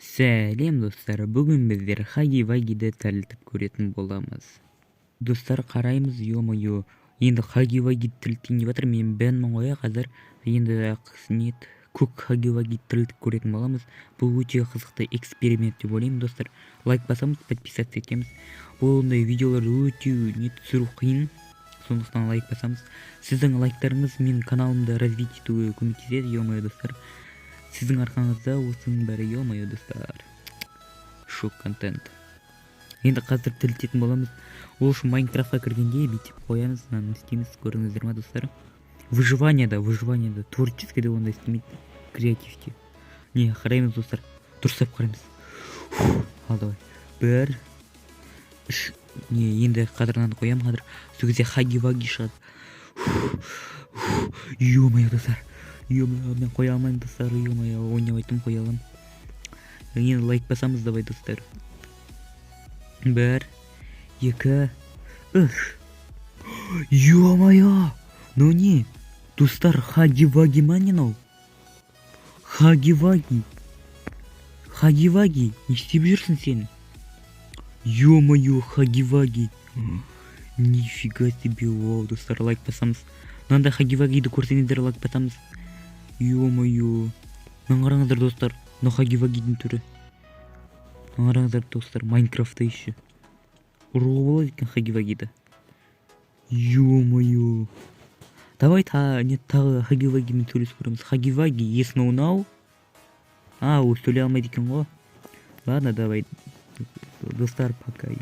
Сәлем, достар! Бүгін біздер Хаги Вагиді тірілтіп көретін боламыз. Достар, қараймыз. Ё-моё, енді Хаги Вагиді тірілтейін деп жатыр. Мен Бенмін ғой, иә. Қазір енді не көк Хаги Вагиді тірілтіп көретін боламыз. Бұл өте қызықты эксперимент деп ойлаймын. Достар, лайк басамыз, подписаться етеміз. Бұндай видеоларды өте не түсіру қиын, сондықтан лайк басамыз. Сіздің лайктарыңыз менің каналымды развить етуге көмектеседі. Ё-моё, достар, сіздің арқаңызда осының бәрі. Ё-моё, достар, шок контент. Енді қазір тірілтетін боламыз. Ол үшін Майнкрафтқа кіргенде бүйтіп қоямыз, мынаны істейміз. Көрдіңіздер ма, достар? Выживанияда, выживанияда, творческийде ондай істемейді, креативте. Не, қараймыз, достар, дұрыстап қараймыз. Ал, давай, бір, үш. Не, енді қазір мынаны қоямын. Қазір сол кезде Хаги Ваги шығады. Ё-моё, достар, ё-моё, мен қоя алмаймын, достар. Ё-моё, ойнап айттым, қоя аламын. Енді лайк басамыз. Давай, достар, бір, екі, үш. Ё-моё, мынау не, достар? Хаги Ваги ма? Не, мынау Хаги Ваги. Хаги Ваги, не істеп жүрсің сен? Ё-моё, Хаги Ваги, нифига себе! Вау, достар, лайк басамыз. Мынандай Хаги Вагиді көрсеңіздер, лайк басамыз. Ё-моё, мынаны қараңыздар, достар, мынау Хаги Вагидің түрі. Мынаны қараңыздар, достар, Майнкрафтта еще ұруға болады екен Хаги Вагиді. Ё-моё, давай та не, тағы Хаги Вагимен сөйлесіп көреміз. Хаги Ваги, yes, no, now. А, ол сөйлей алмайды екен ғой. Ладно, давай, достар, пока. Ё.